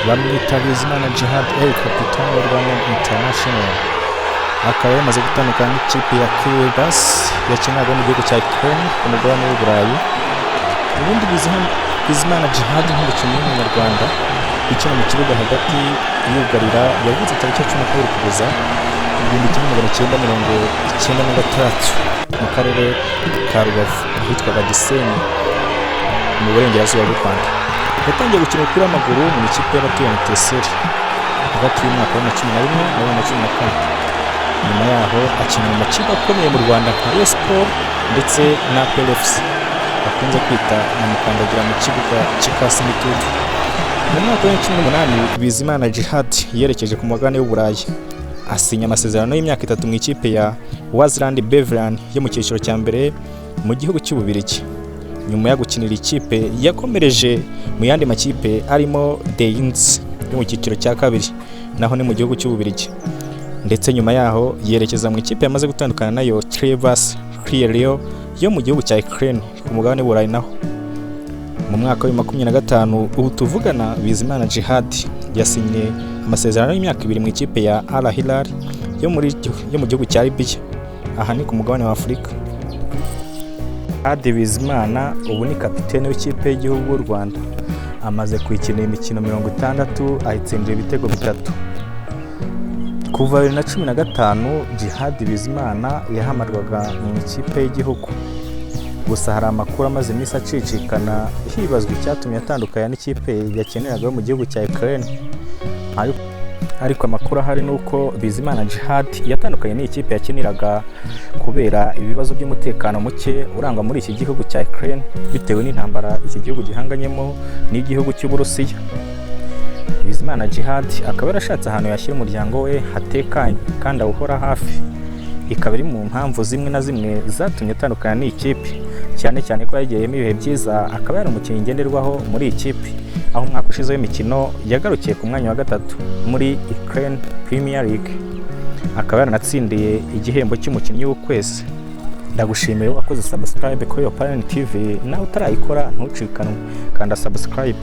Bamwita Bizimana Djihad El Capitano wa Rwanda International, akaba yamaze gutandukana n'ikipe ya Kryvbas yakiniraga mu gihugu cya Ukraine ku mugabane w'Uburayi. Ubundi Bizimana Djihad nk'umukinnyi w'Umunyarwanda ukina mu kibuga hagati yugarira, yavutse tariki ya 12 Ukuboza 1996 mu karere ka Rubavu ahitwaga Gisenyi mu burengerazuba bw'u Rwanda. Yatangiye gukina umupira w'amaguru mu ikipe y'abatuye Etincelles hagati y'umwaka wa 2011 na 2014. Nyuma yaho akina mu makipe akomeye mu Rwanda nka Rayon Sports ndetse na APR FC bakunze kwita nyamukandagira mu kibuga cy'ikasi n'itutu. Mu mwaka wa 2018 Bizimana Djihad yerekeje ku mugabane w'Uburayi, asinya amasezerano y'imyaka 3 mu ikipe ya Waasland Beveren yo mu cyiciro cya mbere mu gihugu cy'Ububiligi. Nyuma yo gukinira ikipe, yakomereje mu yandi makipe arimo Deinze yo mu cyiciro cya kabiri, naho ni mu gihugu cy'Ububiligi, ndetse nyuma yaho yerekeza mu ikipe yamaze gutandukana nayo, Kryvbas Kryvyi Rih yo mu gihugu cya Ukraine ku mugabane w'Uburayi naho. Mu mwaka wa 2025 ubu tuvugana, Bizimana Djihad yasinye amasezerano y'imyaka 2 mu ikipe ya Al Hilal yo mu gihugu cya Libya, aha ni ku mugabane wa Afurika. Djihad Bizimana ubu ni kapitene w'ikipe y'igihugu y'u Rwanda, amaze kuyikinira imikino 60, ayitsindira ibitego bitatu. Kuva 2015 Djihad Bizimana yahamarwaga mu ikipe y'igihugu, gusa hari amakuru amaze iminsi acicikana hibazwa icyatumye atandukana n'ikipe yakiniraga yo mu gihugu cya Ukraine. Ariko amakuru ahari ni uko Bizimana Djihad yatandukanye n'iyi kipe yakiniraga kubera ibibazo by'umutekano muke urangwa muri iki gihugu cya Ukraine bitewe n'intambara iki gihugu gihanganyemo n'igihugu cy'Uburusiya. Bizimana Djihad akaba yarashatse ahantu yashyira umuryango we hatekanye kandi awuhora hafi, ikaba iri mu mpamvu zimwe na zimwe zatumye atandukana n'iyi kipe, cyane cyane ko yagiyemo ibihe byiza, akaba yari umukinnyi ngenderwaho muri iyi kipe, aho umwaka ushize w'imikino yagarukiye ku mwanya wa gatatu muri Ukraine Premier League, akaba yaranatsindiye igihembo cy'umukinnyi w'ukwezi. Ndagushimiye wakoze subscribe kuri Opaline TV, nawe utarayikora ntucikanwe, kanda subscribe.